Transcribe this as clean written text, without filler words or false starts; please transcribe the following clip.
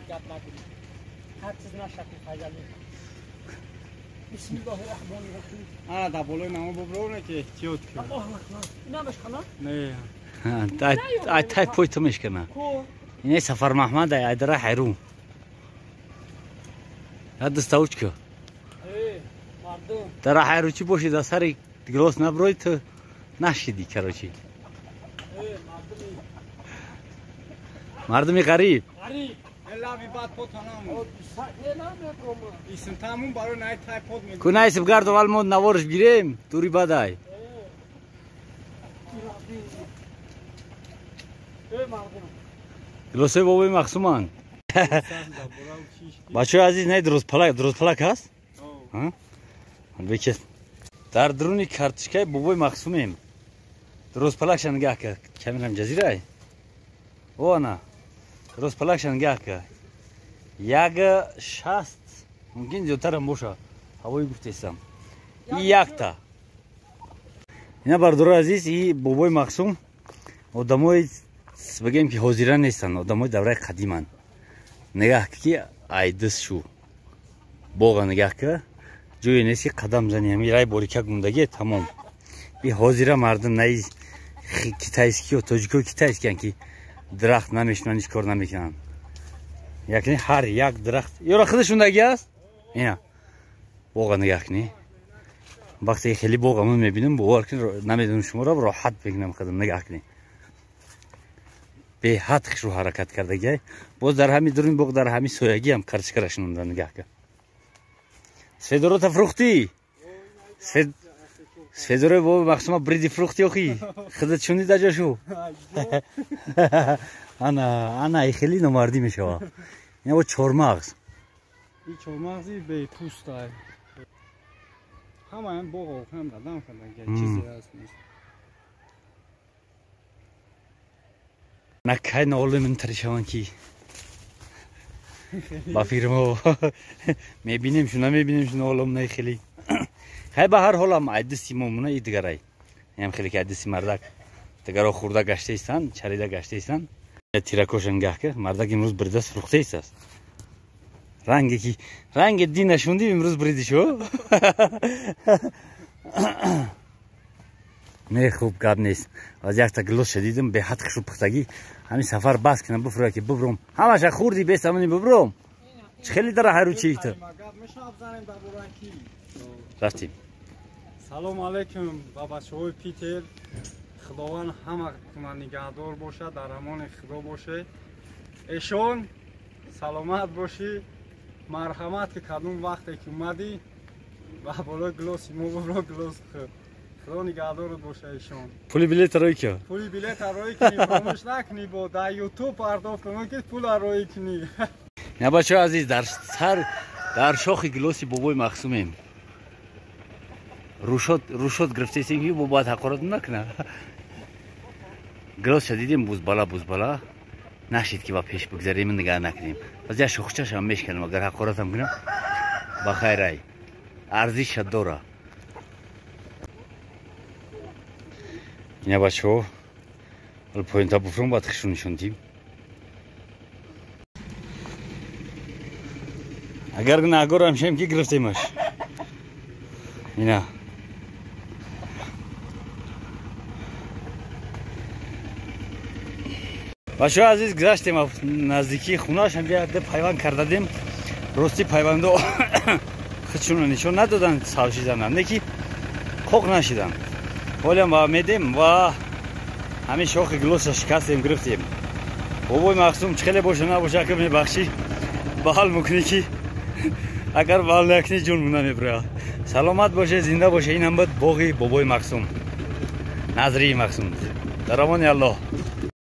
Гап нагӯ. Ҳар чиз нашакли файзалӣ. Бисмиллоҳи раҳмони раҳим. Ана дар болои намо буброне ки эҳтиёт кун. Аллоҳу акбар. Инам ишкана? Не. Ай тай пой ту мешкана. Ине Сафар Маҳмад ай дара ҳайрун. Я дастаучка. Мардум. Дара ҳайру чӣ боши дар сари гилос наброй ту нашиди короче. Мардуми ғариб. Ғариб. Лави бад потанам. Исм тамун барои най тай пот мегӯ. Ку найсиб гарду вал мо наворш гирем, дури бадай. Гилосои бобои мақсуманд. Бачаҳои азиз, най дурустпалак, дурустпалак ҳаст? Бекес. Дар дуруни картишкаи бобои мақсумем. Дурустпалакша нигаҳ кар. Камерам ҷазирай. О ана. Дурустпалакша нигаҳ кар. 1,60 мумкин зиёдтарам боша. Ҳавои гуфтесам. И якта. Ина бардорои азиз, и бобои мақсум одамои бигем ки ҳозира нестанд, одамои давраи қадиманд. Нигаҳ ки айдис шу. Боға нигаҳ ки ҷое нест ки қадам зани, ҳами рай борика гундагие тамом. И ҳозира мардум наи китайскиё, тоҷикои китайскиян ки дарахт намешунанд, ҳеҷ кор намекунанд. Якни ҳар як дарахт ёра худашундаги аст? Ина боға нигаҳ кунӣ. Вақте хеле боға ман мебинам, бовар кунед, намедонам шуморо роҳат мекунам худам. Нигаҳ кунед. Беҳад хушрӯ ҳаракат кардагиай. Боз дар ҳами дуруни боғ, дар ҳами соягӣ ҳам картишкара шунонда нигаҳ кун. Сфедорота фрухтӣ? Сфедорои бобои мақсума бриди фрухтӣ охи? Худат шунид аҷошу? Ана, ана, и хеле номардӣ мешава. Ина бо чормағз. И чормағзи бепӯст ай. Ҳамаям боғ охам дадам кардагиай, чизе ҳаст нест. На кай наолимин таришаванд ки ба фикри мо мебинем шу намебинем шу наолом най хеле. Хай ба ҳар ҳолам айдиси момуна и дигарай. Ям хеле ки айдиси мардак дигаро хӯрда гаштаистанд, чарида гаштаистанд. Тиракоша нигаҳ ки мардак имрӯз биридааст, фурӯхтаистааст. Ранге ки ранге ди нашундим имрӯз бриди шу. Не хуб гап нест. Аз якта гилосша дидам, беҳад хушу пухтагӣ. Ҳамин сафар бас кунам бифурӯя ки бибром. Ҳамаша хӯрди бесамони бибром. Чӣ хеле дара ҳайру чӣ ту? Рафтим. Салом алейкум ба бачаҳои Питер. Худованд ҳаматона нигаҳдор бошад, дар амони Худо бошед. Эшон саломат бошӣ. Марҳамат ки кадом вақте ки омадӣ ба болои гилоси мо бибро гилос хӯр. Худо нигаҳдорат боша эшон. Пули билета рӯй ки? Пули билета рӯй кунӣ, фаромӯш накунӣ, бо дар Ютуб пардохт кунӣ ки пула рӯй кунӣ. На бачаҳои азиз, дар сар дар шохи гилоси бобои мақсумем. Рушот рушот гирифтаистем ки бо бояд ҳақорат накунад. Гилосша дидем бузбала бузбала нашид ки ба пеш бигзарем нигаҳ накунем. Баз як шохчашам мешканем агар ҳақоратам кунам. Ба хайрай. Арзиша дора. Ина бачаҳо, ҳол поинта буфром баъд хишу нишон дим. Агар гунаҳгорам шем ки гирифтемаш. Ина. Бачаҳои азиз, гузаштем наздикии хонааш, ҳам як пайванд кардадем. Рости пайвандо худшонро нишон надоданд, савшиданам, не ки қоқ нашиданд. Ҳолиам ба медем ва ҳамин шохи гилосша шикастем, гирифтем. Бобои мақсум чӣ хеле боша набоша, ака мебахшӣ, баҳал мекунӣ ки агар баҳал накунӣ ҷон намебирояд. Саломат боше, зинда боше. Инам буд боғи бобои мақсум, назрии мақсум. Дар амони Аллоҳ.